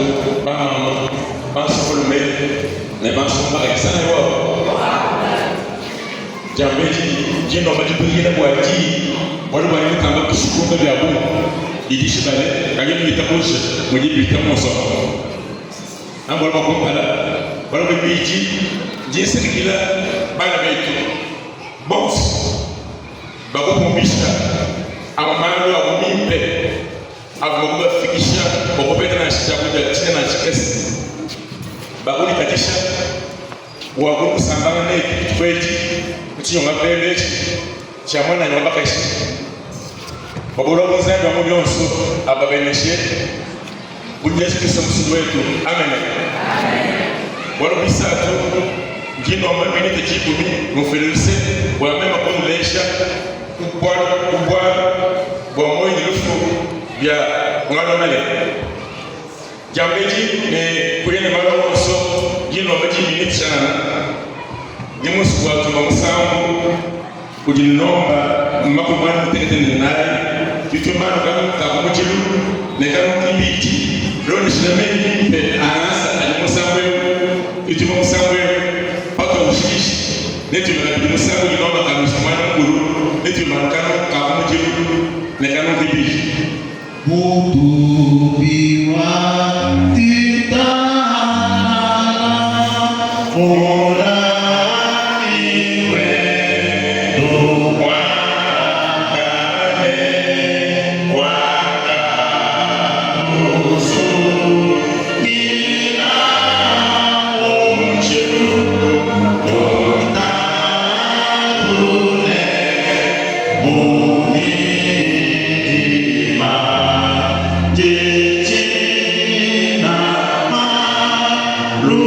Batatu, bamamu, bansongalume ne bansongakaji, sangayi wabu. Diambedi ndi ndomba dibuikila bua diyi, bualu bua ndi mutamba kushikunga bia bungi didi dishibale, kadi nuitabuje mudi bipita muonso amu. Amu bualu bua kumpala, bualu buibidi, ndi nsakidila bana betu bonso bakupumbisha amue malu abu mimpe avua mua kubafikisha bua kupeta nansha tshiakudia tshine nansha tshikese, bakuditatshisha bua kusambangana netu dituku edi mu tshinyongapelu etshi tshia muananyi wa bakaji. Bua buloba bu Nzambi wa mu bionso ababeneshe bu Yezu Kristo Musungidi wetu. Amene. Bualu buisatu, ndi ndomba minite dikumi numfuile luse bua meme kunuleja bualu bualu bua muoyo ne lufu bia Ngalomale. Diambedi ne kuya ne malu onso, ndi ndomba di minite tshianana ndi mu nsubu wa tumba musambu udi nnomba makumi muanda mutekete ne inayi tudi tumba anu kanu ka kumudilu ne kanu kibidi bilondeshile meyi mimpe a ngasa adi musambu eu. Tudi tumba musambu eu patuawujikija ne tuimba kabidi musambu udi nomba kanushi muanda mukulu ne tuimba anu kanu ka kumudilu ne kanu kibidi. Mutumbi wa ditalala, mulami wetu muakane, wakatusungila mu njiwu, lutatu ne mu midima, ditshina malu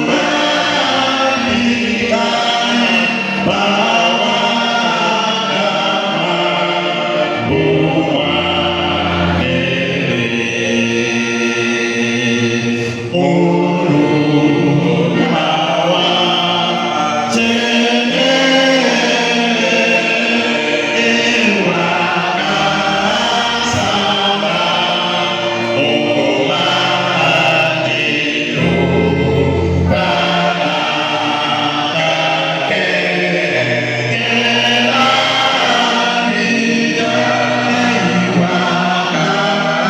mabi kayi pawakama bu muanebe. Muluma wa tshiendelele wakasamba mu madilu kana kakengela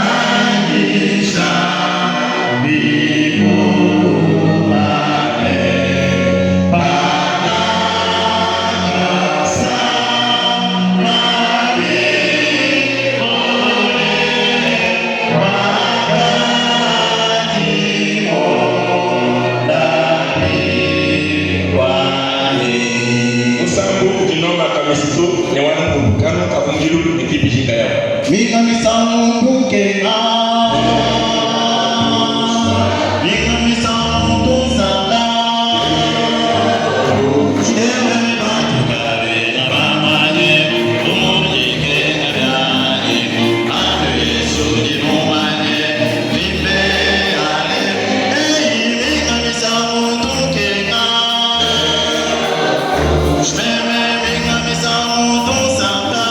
wakanyisha bikumbane pakakasama bikole wakati mondapi wanyi. Musambu udi nomba kamisitu ne wa nukulu kanu ka kumudilu ne kibidi nkayabu. Minga misangu ntukenga, minga misangu ntusanka. Ewe bantu kabena bamanye dikenga dianyi, anu Yesu udi mumanye bimpe. Ale, eyi minga misangu ntukenga, meme minga misangu ntusanka.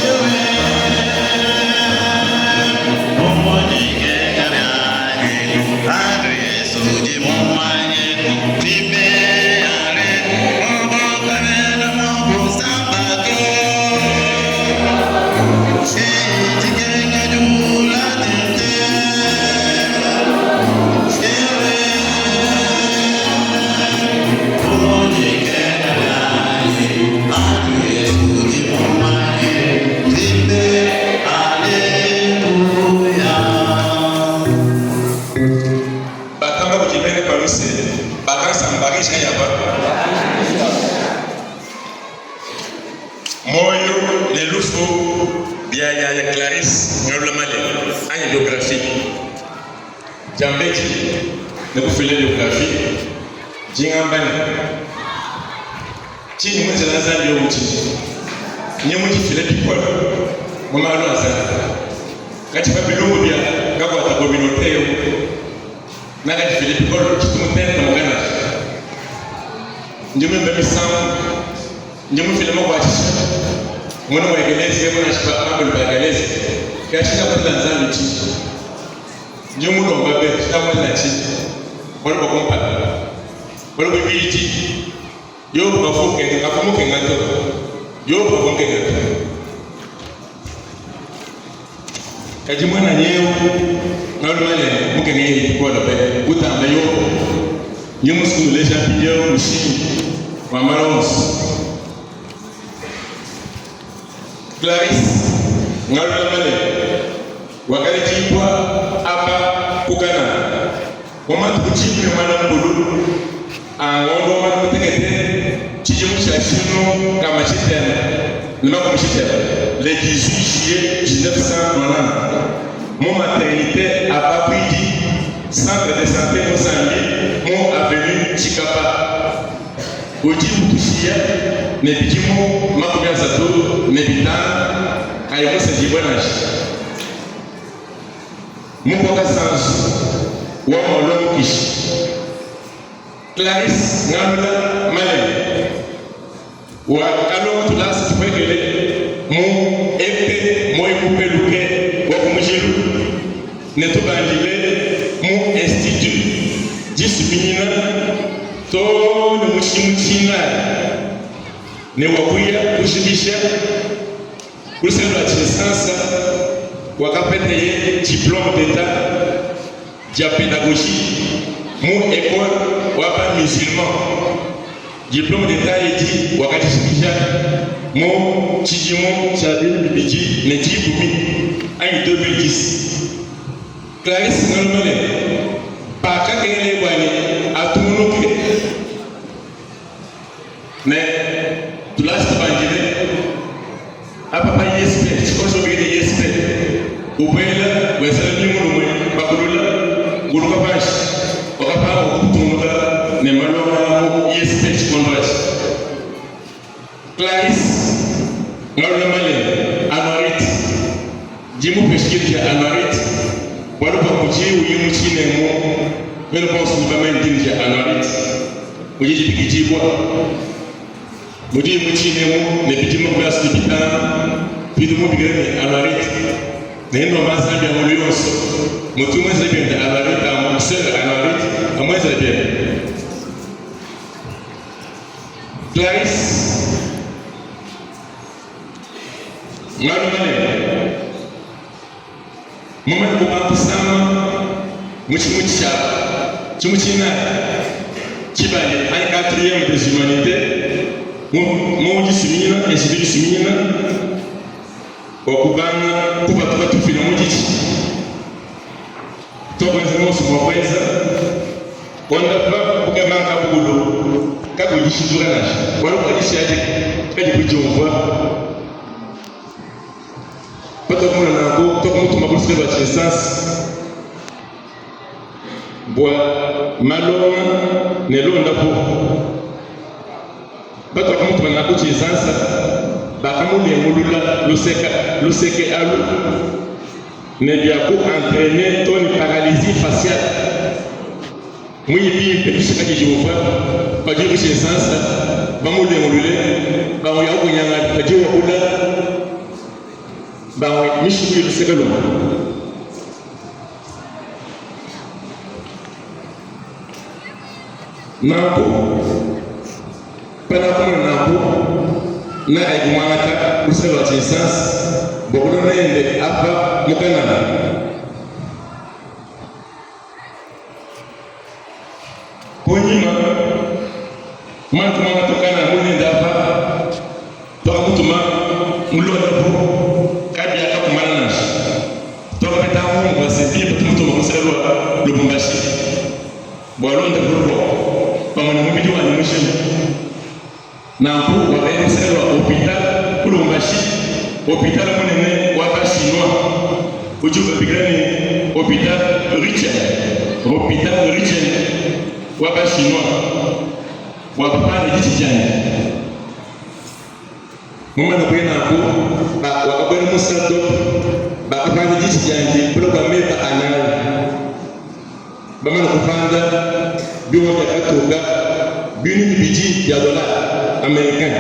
Ewe dikenga dianyi, anu Yesu udi mumanye bimpe. Ale, bobo kabena mua kusambako. Eyi dikenga diula tente. Ewe dikenga dianyi, anu Yesu udi mumanye bimpe. Aleluya. Bakamba kudi bena pa luse bakansambakisha yaba muoyo ne lufu bia yaya Clarisse Ngalula anyi biographie diambedi ne kufila biographie dingamba ne tshinyi muenzela Nzambi eu tshinyi nye mudifile bikole mu malu a Nzambi kadi pa bilumbu bia kakuata communauté eu nakadifile bikole tshitu mutente mukanashi ndi muimbe misambu ndi mufile makuatshisha muna mu ekelezia munashi pambelu pa ekelezia kashikabatela Nzambi tshinyi. Ndi mulomba be tshitambuela natshi bualu bua kumpala, bualu buibidi Yobo kavua ukenga, kavua mukenga to. Yobo kavua mukenga to. Kadi muananyi eu malu manene mukenge yeye bikole be kutamba Yobo. Ndi musue kunuleja mpindieu mushindu wa malu onso. Clarisse Ngalula Manene wakaledibua apa ku Kanana mu matuku dikumi ne muanda mukulu a ngondo wa muanda mutekete tshidimu tshia tshinunu nkama tshitema ne makumi tshitema, le 18 juillet 1990, mu maternite a Bakuidi, centre de sante Musambi mu avenue Tshikapa. Udi utushiya ne bidimu 35 kayi musedibue nansha. Mukoka Sanzu wa Molwe Mukishi, Clarisse Ngalula Malema wa kalonga tulasa tupuekele mu EP Moyi Mupeluke wa ku Mujilu ne tubandile mu Institut Disuminyina too ne mu tshidimu tshinayi ne wa kuya kujikija ku luseke lua Tshinsansa wakapeteye diplome d'etat dia pedagogie mu ecole wa ba musulman. Diplome d'etat edi wakadijikija mu tshidimu tshia 2010 anyi 2010. Clarisse Ngaluma ne, Pakakengeleye bua ne atungunuke ne tulasa tubandile apa pa ISP, tshikondo tshio ne ISP, ubuela wenzela lumingu lumue bakulula uluka panshi, wakapanga kutungunuka ne malonga mu ISP tshikondo atshi. Clarisse Ngalula Malema, Anuarite, Ndi mupeshe tshintu tshia Anuarite bualu bua mudiye uyi mu tshinemu. Nuenu bonso nudi bamanye dina dia Anuarite mudi dibikidibua mudiye mu tshinemu ne bidimu 35 tudi tumubikila ne Anuarite ne ndomba Nzambi ya mulu yonso mutu muenzele biende Anuarite amu sœur Anuarite amuenzele biende. Clarisse Malu manene mumane kubanga kusama mu tshimu tshia tshimu tshinayi tshibale anyi quatrième des humanités mu disuminyina institut disuminyina bua kubanga kupatuka tufila mu ditshi Tuakuenza muonso mua kuenza kuondapa kukema kabukulu kakuyi dishintuluka nansha, bualu bua dishadi kadipu diumvua. Patuakumona nanku, tuakumutuma ku luseke lua tshinsansa bua malonga ne luondapu. Patuakamutuma nanku tshinsansa, bakamulengulula luseka luseke alu. Ne bia ku entrainer to ne paralysie faciale munyi bimpe dishika didi uvua padiye ku tshinsansa bamulengulule bamue ya kunyanga padiye wakula bamue mishiku ya luseke lumue. Nanku Panakumona nanku, nakaya kumuangata ku luseke lua tshinsansa bua kulua nende apa mu Kanana. Kunyima, mumane kumuangata ku Kanana mulue nende apa, tuakamutuma mu luondapu, kabiakakumbana nansha. Tuakapeta ngumu bua se, bimpe tumutuma ku luseke lua Lubumbashi. Bua luondapu lukuabu pamue ne mubidi wanyi mujima. Nanku wakaya luseke lua hopital ku Lubumbashi, hopital munene wa ba Chinois udibu babikila ne, hopital Richen, hopital Richen wa ba Chinois, wakapanda ditshi dianyi. Mumane kuya nanku, wakabuela mu salle d'op, bakapanda ditshi diandi bule bua meba anayi. Bamane kupanda, biuma biakatuka binunu bibidi bia dollar americain.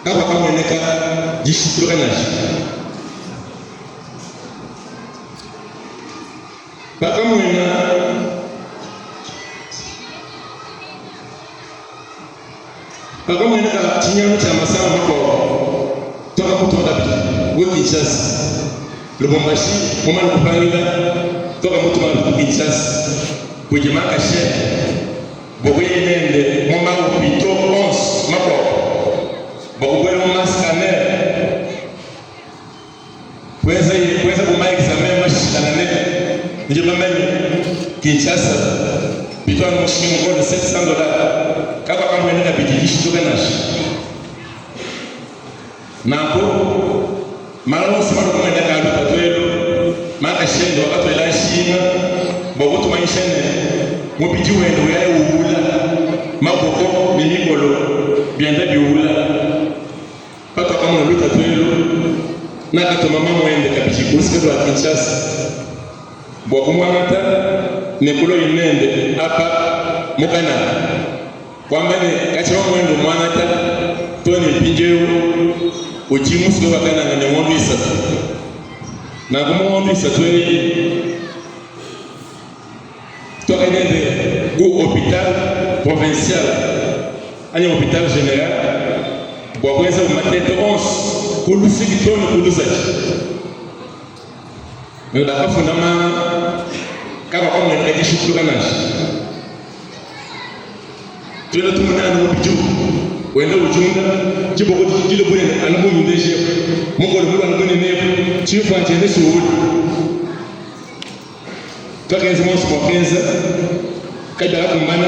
Kakuakamueneka dishintuluka nansha. Pakamuena pakamueneka tshinyangu tshia masama makuabu, tuakamutuma kabidi ku Kinshasa. Lubumbashi mumane kupangila, tuakamutuma kabidi ku Kinshasa kudi Makashe bua kuya nende mu mahopito onso makuabu bua kubuela mu ma-scanner. Kuenzaye kuenza bu ma examen mashilangane nudi bamanye Kinshasa bitu anu mushinga mukole 700 dollars kabakamuena kabidi dishituka nansha nanku malu onso malu kumueneka a lutatu elu makashende wakatuela nshinga bua kutumanyisha ne mubidi wende uyaye uwula maboko ne mikolo bienda biuwula. Patuakamona lutatu elu, nakatuma mamuende kabidi ku luseke lua Kinshasa bua kumuangata ne kulua nende apa mu Kananga. Kuamba ne, katshia mamuende umuangata too ne mpindieu udi musuke wa Kananga ne ngondo isatu. Nanku mu ngondo isatu eyi tuakaya nende ku hopital provincial anyi hopital general bua kuenza matete onso ku lusiki too ne ku luzadi. Ne bakafunda manga kabakamueneka dishintuluka nansha. Tuena tumona anu mubidi wenda udiunda, diboko didi dilua bunene anu bu nyundeji ebu, mukolo mulua anu bunene ebu, tshimfuanyi tshiende tshiuwula. Tuakenza muonso mua kuenza, kadi biakakumbana.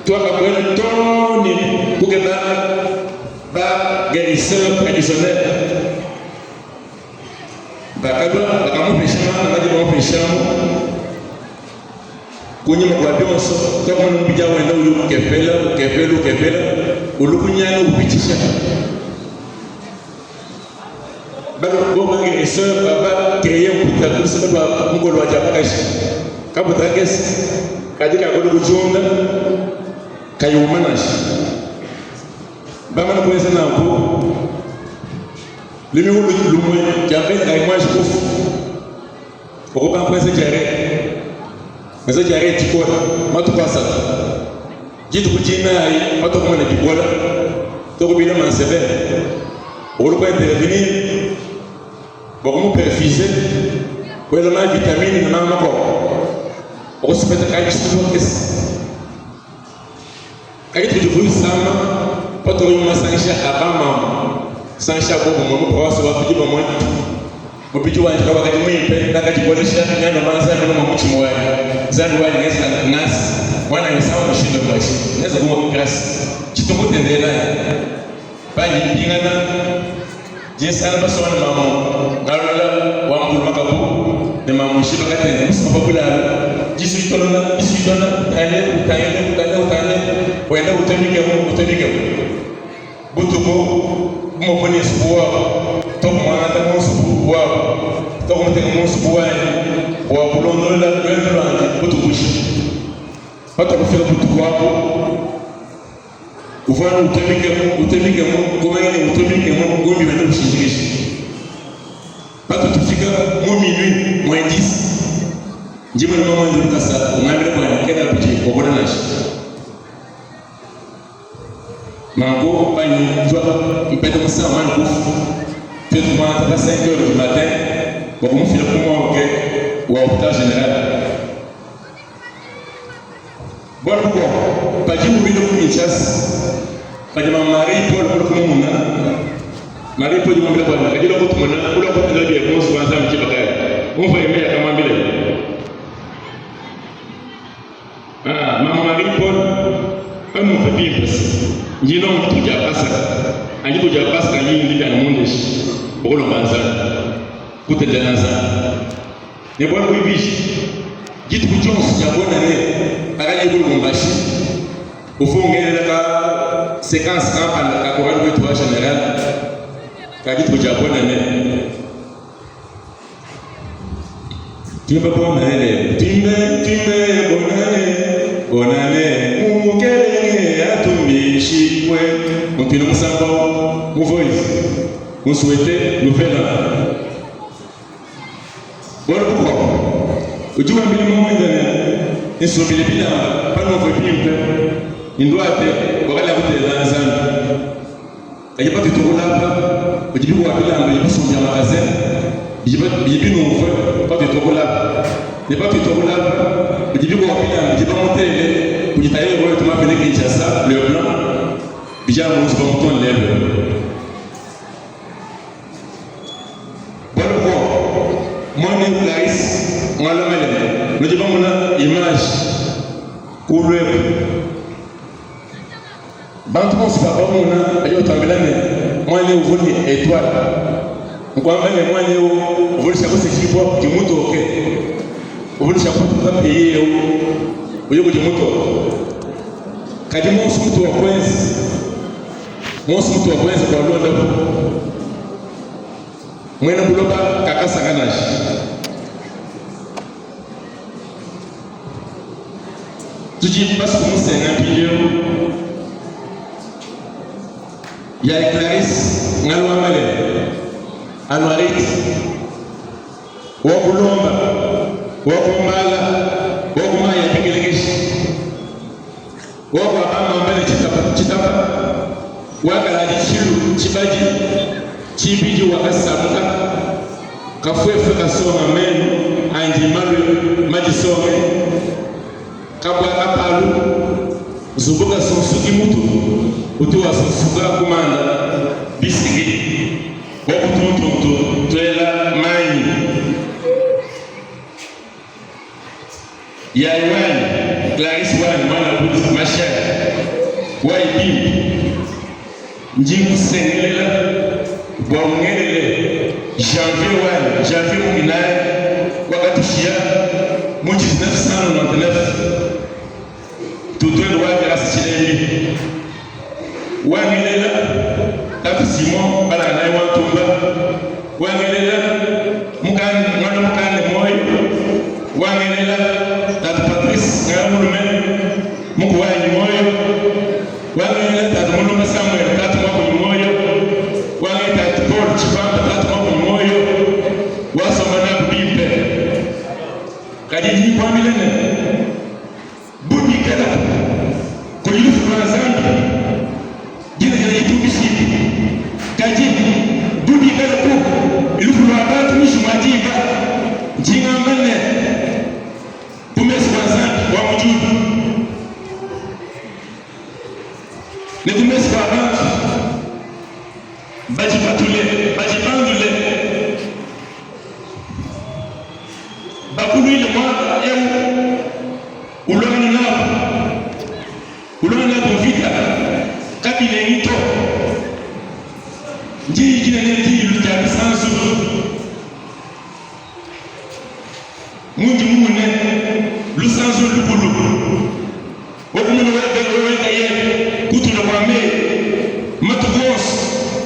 Tuakabuela too ne kukeba ba guerisseur traditionnel bakalua bakamupesha manga badi bamupeshamu. Kunyima kua bionso, tuakumona mubidi au wenda uya ukepela ukepela ukepela, ulukunyanga upitshisha. Bo ba guerisseur baba créer mputa ku luseke lua mukolo wa dia bakaji kabuta kakese kadi kakole kudiunda kayi uma nansha. Bamana kuenza nanku lumingu lumue diambedi kayi muanji kufua okobanga kuenza diarrhee kuenza diarrhee dikole matuku asatu dituku dinayi patuakumana dikola tokubila mansebe okoluka intervenir bua kumuperfuse kuela ma vitamine ne manga makuabu okusipeta kayi tshitupa kese kadi tudi kuyisama patudi mu masangisha a bamamu sangisha a bobumue mu province wa tudi bamue mubidi wanyi kawakadi muimpe nakadikolesha ngandomba nzambi no mutshima wanyi nzambi wanyi ngeza ngasi mwana ngisama mushindu mwashi ngeza kumwa grâce chitumutendela panyi mpingana Jesana basomana mamu ngalola wambulu makabu ne mamu shiba katende musoma pa bulalu disu ditolona disu ditona utangile utangile utangile utangile wenda utemikemu utemikemu butuku bumoko ne nsubu wabu tokumwangata mu nsubu wabu tokumuteka mu nsubu wanyi bua kulondolola luendu luandi butuku bujima patuakufika butuku abu Uvua anu utemikemu, utemikemu, kumanya ne utemikemu, ngombi wenda ushindikisha. Patu tufika mu minuit moins 10, ndi mwana mama wangu lukasa ungambila bwana kena bidi obona nansha. Nanku panyi jua mpeta musangu mwana kufu tuetu kumana pa 5 heures du matin bua kumufila ku morgue wa hôpital général. Bualu bukuabu, padibu benda ku Kinshasa, padi mamu Marie Paul mulue kumumona, Marie Paul udi umuambila bua kadi lua kutumona, ulua kutendela bia ku nzubu wa Nzambi diba kayi? Umvua meyi akamuambilaye. Ah, mamu Marie Paul anumvue bimpe se ndi ndonga dituku dia Pasaka, anyi dituku dia Pasaka ndi ndi biana mundeshi bua kulomba Nzambi, kutendela Nzambi. Ne bualu buibidi, dituku dionso dia Bonane pakadiye ku Lubumbashi, uvua ungelela ka sekanse kampanda ka korale wetu wa general ka dituku dia Bonane. Tuimbe Bonane lelo, tuimbe tuimbe Bonane, Bonane Mukelenge atumbishibue. Mutuile musambo mu voice, mu souhaiter nouvel an. Bualu bukuabu, Udi wambila mamuende ne, Nsumbile bilamba panumvue bimpe, ne nduate bua kutela Nzambi. Kadi patudi tukulapa, bidi bikuwa bilamba bidi bisumbu bia magasin bidi binumvue patudi tukulapa, ne patudi tukulapa bidi bikuwa bilamba bidi bamutele kudi tailleur wetu mapene Kinshasa le blanc bidi amu nzuba muton lebe. Bualu bukuabu, muanetu Clarisse Mwalomelele nudi bamona image kulu eku. Bantu bonso bakamona badi batuambila ne, muana eu uvua ne etoile. Nkuamba ne, muana eu uvua ne kusekibua kudi mutoke, uvua ne kutuka pays eu uye kudi mutoke. Kadi monso mutu wa kuenza, monso mutu wa kuenza bua luondapu, muena buloba kakasaka nansha. Tudi basue kumusenga mpindieu. Ya Clarisse Ngaluamale Anuarite wa kulomba wa kumbala wa kumaya bikelekeshi wa kuabamba ne tshitapa tshitapa wakaladi tshilu tshibadi tshibidi wakasamuka Kafuefue kasonga menu andi malue madisonge, kabua kapalu nzubu kasunsuki mutu utu wasunsuka kumanda bisiki bua kutuntuntu tuela manyi. Yayi wanyi Clarisse wanyi mwana budi ma chere wayi bimpe ndi nkusengelela bua ungelele Janvier wanyi Janvier Muminayi wakatushiya mu 1999 tutuende wa Grace Tshilembi wangelela tatu Simon balaka naye wa Ntumba wangelela mwana mukande moyo wangelela tatu Patrice ngala mulume muku wanyi moyo wangelela tatu mulumba Samuel tatu mwakunyi moyo wangelela tatu Paul Chipamba tatu mwakunyi moyo wasomba naku bimpe kadi ndi nkuambila ne Bu bikalaku kudi lufu lua Nzambi, dina diende ditumbishibue, kadi bu bikalaku lufu lua bantu muinshi mua diba, ndi ngamba ne, ku mesu kua Nzambi wa mu diulu ne ku mesu kua bantu badipatule, badipandule, Bakuluile muaba eu uluangana nabu, uluangana nabu mvita kabilengi to. Ndiyi dinene ndiyi dia lusanzu mundi mumune lusanzu lukulu wakumuna wewe nkayebe kutula kua meyi matuku onso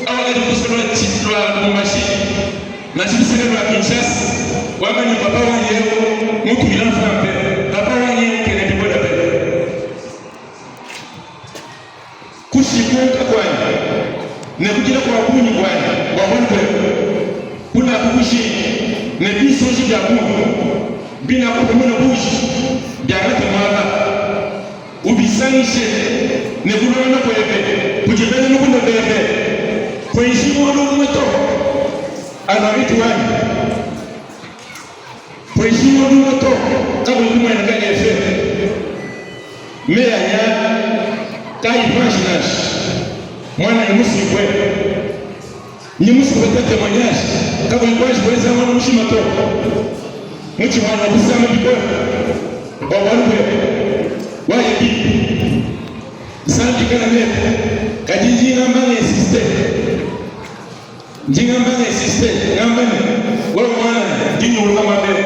awakadi kusela lua Lubumbashi. Nansha luseke lua Kinshasa, wamba ne papa wanyi eu mutuila mfampe, papa wanyi eu kena bikola be. Kushikunka kuanyi ne kudila kua bungi buanyi bua bualu buebe kunakukushi ne binsonji bia bungi binakupumuna buji biangate muaba. Ubisangishe ne kulongana kuebe kudi bena lukuna bebe, kuenji bualu bumue to. Anuarite wanyi, kuenji bualu bumue to, kakuyi kumueneka effet. Meyi anyi aa kaayi panshi nansha. Muananyi musuibue, ndi musue kupeta temoignage kakuyi kuanji kuenza ngondo mujima to. Mutshima wanyi wakusama bikole bua bualu buebe. Waye bimpe. Nzambi ikala nebe. Kadi ndi ngamba ne insiste. Ndi ngamba ne insiste, ngamba ne, wewe muananyi, ndi nyunguluka muaba eu.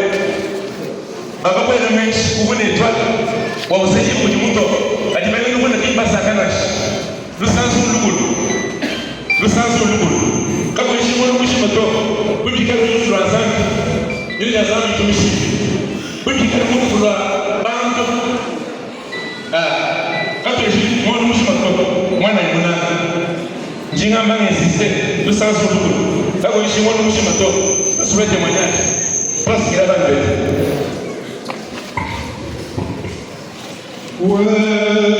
Bakabuela meji uvua ne etoile bua kusedibua kudi mutoke, kadi bena lukuna ki mbasanka nansha. Lusanzu lukulu, lusanzu lukulu, kakuyi muoyo mujima to, bu bikale lufu lua Nzambi, dina dia Nzambi ditumishibue, bu bikale lufu lua bantu, ah, katueji muoyo mujima to, muananyi munanga. Ndi ngamba nginsiste, lusanzu lukulu, kakuyi muoyo mujima to, basue témoignage, parce qu'il a bana betu. Wewe.